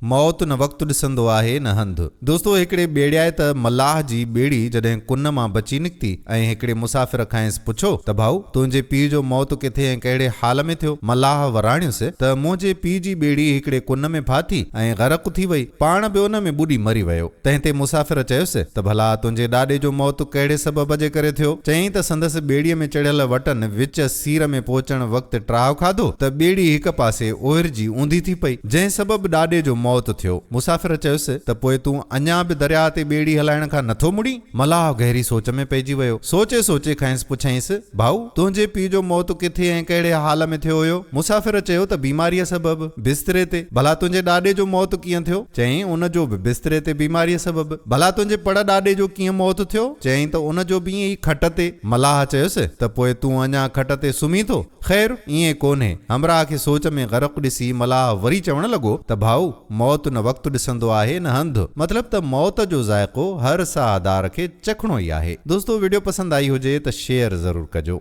موت نه وقت ڏسندو آهي نه هنڌ. دوستو هڪڙي ٻيڙيائت ملاح جي ٻيڙي جڏهن ڪن مان بچي نڪتي ۽ هڪڙي مسافر کانئس پڇيو ته ڀائو تنهنجي پيء جو موت ڪٿي ۽ ڪهڙي حال ۾ ٿيو؟ ملاح وراڻيس ته منهنجي پيء جي ٻيڙي هڪڙي ڪن ۾ ڦاٿي ۽ غرق ٿي وئي پاڻ به ان ۾ ٻڏي مري ويو. تنهن تي مسافر چيس ته ڀلا تنهنجي ڏاڏي جو موت ڪهڙي سبب جي ڪري ٿيو؟ چيائين ته سندس ٻيڙيء ۾ چڙهيل وٽن وچ سير ۾ پهچڻ وقت ٽراء کاڌو ته ٻيڙي هڪ پاسي اوهرجي اونڌي ٿي پئي. جنهن سبب ڏاڏي جو موت ٿيو. مسافر چيس ته پوء تون اڃا به درياهه تي ٻيڙي هلائڻ کان نٿو مڙين؟ ملاح گهري سوچ ۾ پئجي ويو. سوچي سوچي کانئس پڇيائينس، ڀائو، تنهنجي پيء جو موت ڪٿي ۽ ڪهڙي حال ۾ ٿيو هيو؟ مسافر چيو ته بيماريء سبب، بستري تي. ڀلا تنهنجي ڏاڏي جو موت ڪيئن ٿيو؟ چيائين، ان جو به بستري تي بيماريء سبب. ڀلا تنهنجي پڙ ڏاڏي جو ڪيئن موت ٿيو؟ چيائين ته ان جو به ائين ئي کٽ تي. ملاح چيس ته پوء تون اڃا کٽ تي سمهين ٿو؟ خير، ائين ڪونهي. همراهه کي سوچ ۾ غرق ڏسي ملاح وري چوڻ لڳو ته ڀائو، موت نه وقت ڏسندو آهي نه هنڌ. مطلب ته موت جو ذائقو هر ساهدار کي چکڻو ئي آهي. دوستو وڊيو پسند آئي هجي ته شيئر ضرور ڪجو.